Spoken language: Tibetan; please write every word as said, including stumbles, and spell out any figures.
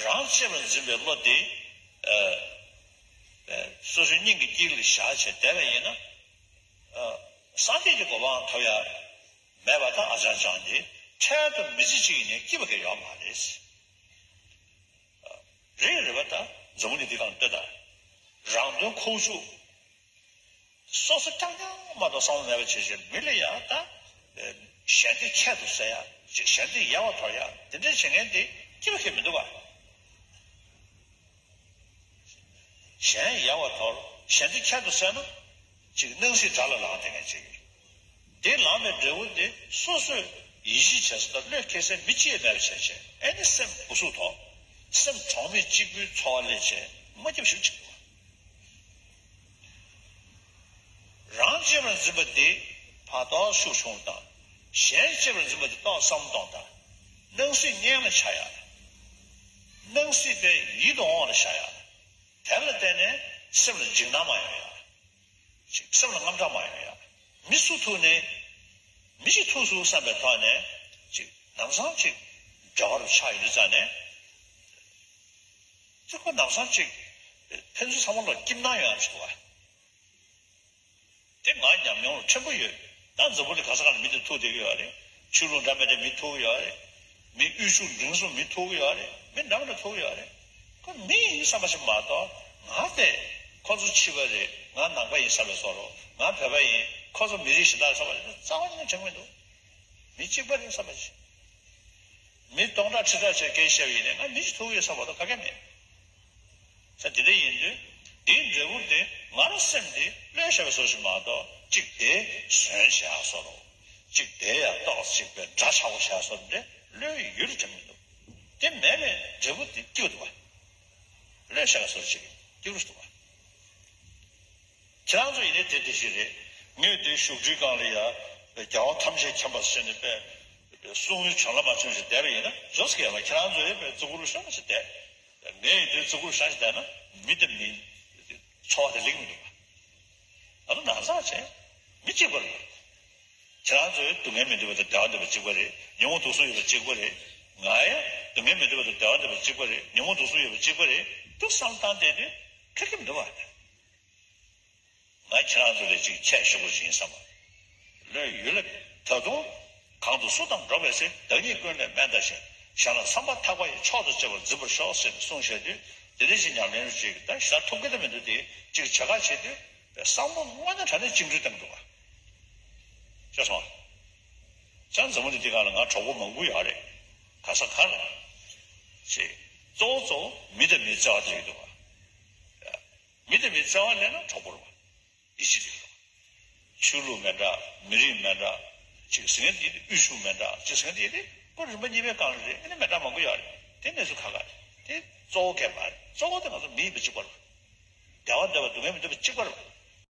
རང་གཅེས་པར་འཛིན་པའི་བློ་དེ། ཨ། ཨ། སོ་སོའི་སྙིང་གི་དཀྱིལ་ལ་བཞག་བྱས་བསྡད་པ་ཡིན་ན། ཨ། སངས་རྒྱས་ཀྱི་གོ་འཕང་ཐོབ་ཡ་མེད་པ་དང་། ཨ་ཅང་ཅང་དེ་འཕྲལ་དུ་མི་ཚེ་གཅིག་ཡིན་ནའི་སྐྱིད་པ་གང་ཡོད་མ་རེད། རེད་རེད་པ། ད་འཛམ་བུ་གླིང་འདི་སྒང་ལ་ལྟོས་དང་། རང་དོན་ཁོག་ཆུད། སོ་སོ་རྐྱང་རྐྱང་མ་གཏོགས་བསམ་བློ་མེད་པ་བྱེད་བྱེད། མི་ལ་ཡང་ད་གཞན་སྡིག་ཁྱད་དུ་བསད་ཡ་ཅིག་གཞན་སྡིག་ཡལ་བར་དོར་ཡ་དེ་འདྲ་བྱེད་མཁན་དེ་སྐྱིད་པོ་ཞིག་མི་འདུག་ག་གཞན་ཡལ་བར་དོར། གཞན་སྡིག་ཁྱད་དུ་བསད་ན་ཅིག་སྣང་སྲིད་དགྲ་ལ་ལངས་བསྡད་མཁན་ཅིག་དེ་ལངས་པའི་འབྲས་བུ་དེ་སོ་སོས་ཡིད་ཆེས་བྱེད་ས་དང་བློས་འཁེལ་སའི་མི་གཅིག་ཡང་མེད་པ་བྱས་བྱས། ཨེ་ནི་སེམས་སྒུག་སུག་དང་། སེམས་གྲོང་མི་གཅིག་པུའི་འཚོ་བ་སླེབས་བྱས་མ་སྐྱིད་པ་ཞིག་ཆགས་འདུག་ག་རང་གཅེས་པར་འཛིན་པ་འདི་ཕར་ཏོག་ཤུགས་ཆུང་དང་། གཞན་གཅེས་པར་འཛིན་པ་འདི་ཏོག་བསམ་གཏོང་དང་། སྣང་སྲིད་གཉེན་ལ་ཆགས་ཡ། སྣང་སྲིད་པའི་ཡིད་དུ་འོང་བ་ལ་ཆགས་ཡ། དེ་ལ་བརྟེན་ནས་སེམས་ལ་འཇིགས་སྣང་མ་ཡོང་ཡ། ཅིག་སེམས་ལ་དངངས་སྐྲག་མ་ཡོང་ཡ། མི་སུ་ཐུག་ནའི། མི་ཞིག་ཐུག་སོང་བསམ་པའི་ཐོག་ནས་ཅིག་ལམ་སང་ཅིག་འབྲེལ་བ་རུ་ཆགས་ཡོང་དུས་ཙང་ནས། ཅིག་ཁོ་ལམ་སང་ཅིག་ཕན་ཚུན་ཚང་མ་ལ་སྐྱིད་སྣང་ཡོང་ཡ་ཞིག་འདུག་ག་དེ་ང་ཉམས་མྱོང་ཕྲན་བུ་ཡོད། ད་འཛམ་བུ་གླིང་ག་ས་ག་ལ་མི་དེ་ཐུག་བསྡད་ཀྱི་ཡོད་རེད། ཆོས་ལུགས་འདྲ་མི་འདྲ་མི་ཐུག་གི་ཡོད་རེད། མི་དབུལ་ཕྱུག་འབྲིང་གསུམ་མི་ཐུག་གི་ཡོད་རེད། མི་འདྲ་མི་འདྲ་ཐུག་གི་ཡོད་རེད། ཁོ་མི་ཡིན་བསམ་པ་ཞིག་མ་གཏོགས། ང་དེ་ཁོ་ཚོ་ཕྱི་པ་རེད། ང་ནང་པ་ཡིན་བསམ་པའི་བཟོ་འདྲ། ང་བོད་པ་ཡིན། ཁོ་ཚོ་མི་རིགས་གཞན་དག་བསམ་པ་རེད། རྩ་བ་ནས་དྲན་གྱི་མི་འདུག་མི་གཅིག་པ་རེད་བསམ་པ་ཞིག་མི་སྟོང་ཕྲག་ཁྲི་ཕྲག་བྱས་སྐད་བཤད་པ་ཡིན་ནའི་ང་མི་ཞིག་ཐུག་ཡོད་བསམ་པ་དང་ག་གེ་མེད། ས་དེ་འདྲ་ཡིན་དུས་དེའི་འབྲས་བུ་དེ་ང་རང་སེམས་དེ་བློས་བྱས་པའི་བཟོ་ཞིག་མ་གཏོགས། གཅིག་དེ་ཟོན་བྱས་བཟོ་འདྲ། གཅིག་དེ་ཡང་ཏོག་ཙམ་པའི་དགྲ་ཆགས་པོ་བྱས་བཟོ་འདྲ་བློའི་ཡུལ་དུ་དྲན་མི་འདུག་དེ་མེད་པའི་འབྲས་བུ་དེ་སྐྱིད་པོ་འདུག་བ། བློས་བྱས་པའི་བཟོ་ཞིག་སྐྱིད་པོ་འདུག་བ། ཁྱེད་རང་ཚོ་ཡིན་ནའི་དེ་དེ་བཞིན་རེད། ངས་དེ་བཞུགས་ཁྲིའི་སྒང་ལ་ཡ། རྒྱལ་བ་ཐམས་ཅད་མཁྱེན་པ་ཟེར་ནས་པས་གསུང་ཡུལ་བྱོན་ལ་མ་བྱོན་ཞིག་བསྡད་པ་ཡིན་ན་འཇོག་སྲིད་ཀྱི་ཡོད་མ། ཁྱེད་རང་ཚོ་ཡིན་པས་བརྩི་བཀུར་ཤོར་ཞིག་བསྡད། ངས་ཡིན་དུས་བརྩི་བཀུར་ཤོར་ཞིག་བསྡད་ན་མི་དེ་མི་འཚོ་བ་དེ་ལེགས་མི་འདུག་ག་ང་ཚོ་ནང་ཚགས་བྱས་མི་གཅིག་པ་རེད། ཁྱེད་རང་ཚོས་སྡུག་བསྔལ་མི་འདོད་པ་དང་བདེ་བ་འདོད་པ་གཅིག་པ་རེད། ཉོན་མོངས་དུག་གསུམ་ཡོད་པ་གཅིག་པ་རེད། ང་ཡང་སྡུག་བསྔལ་མི་འདོད་པ་དང་བདེ་བ་འདོད་པ་གཅིག་པ་རེད། ཉོན་མོངས་དུག་གསུམ་ཡོད་པ་གཅིག་པ་རེད། འདུག་བསམ་བཏང་བསྡད་དུས་ཁེགས་ཀྱི་མི་འདུག་བ། ང་ཁྱེད་རང་ཚོ་ལས་ཅིག་ཁྱད་ཞུ་དགོས་ཤིང་བསམ་པ། བློའི་ཡུལ་ལ་ད་དུང་གང་དུ་སུ་དང་འགྲོགས་པའི་ཚེ། བདག་ཉིད་ཀུན་ལས་དམན་བལྟ་ཞིང་། གཞན་ལ་བསམ་པ་ཐག་པ་ཡིས། མཆོག་ཏུ་གཅེས་པར་འཛིན་པར་ཤོག་ཟེར་ནས་གསུངས་བཞག་དུས། དེ་འདྲ་ཞིག་ཉམས་ལེན་ཅིག་ད་ཞེ་དྲག་ཐུབ་ཀྱི་ད་མི་འདུག་དེ་ཅིག་བྱེད་ཁ་བྱེད་དུས་བསམ་བློ་དངོས་གནས་དྲང་གནས་བཅིངས་འགྲོལ་བཏང་གི་འདུག་ག་ཤེས་སོང་། ཅང་འཛམ་བུ་གླིང་འདི་སྒང་ལ་ང་གྲོགས་པོ་མང་པོ་ཡོད་རེད། ག་ས་ག་ལ། ཅེས། གཙོ་བོ་གཙོ་བོ་མི་དང་མིའི་བརྩེ་བ་དེ་རེད་འདུག་ག་མི་དང་མིའི་བརྩེ་བ་ལེན་ན་གྲོགས་པོ་རེད་པ། ཡིད་ཆེས་དེ་རེད་པ། ཆོས་ལུགས་མི་འདྲ། མི་རིགས་མི་འདྲ། ཅིག་ཟེར་མཁན་དེ་དབུལ་ཕྱུག་མི་འདྲ། ཅིག་ཟེར་མཁན་དེ་དེ་ཁོ་རིམ་པ་གཉིས་པའི་སྒང་ལ་རེད། ཨ་ནི་མི་འདྲ་མང་པོ་ཡོད་རེད། དེ་གནས་ཚུལ་ཁག་ཁག་རེད། དེ་གཙོ་བོ་གལ་མ་རེད། གཙོ་བོ་དེ་ང་ཚོ་མི་ཡིན་པ་གཅིག་པ་རེད་པ། བདེ་བ་འདོད་པ་སྡུག་བསྔལ་མི་འདོད་པ་གཅིག་པ་རེད་པ།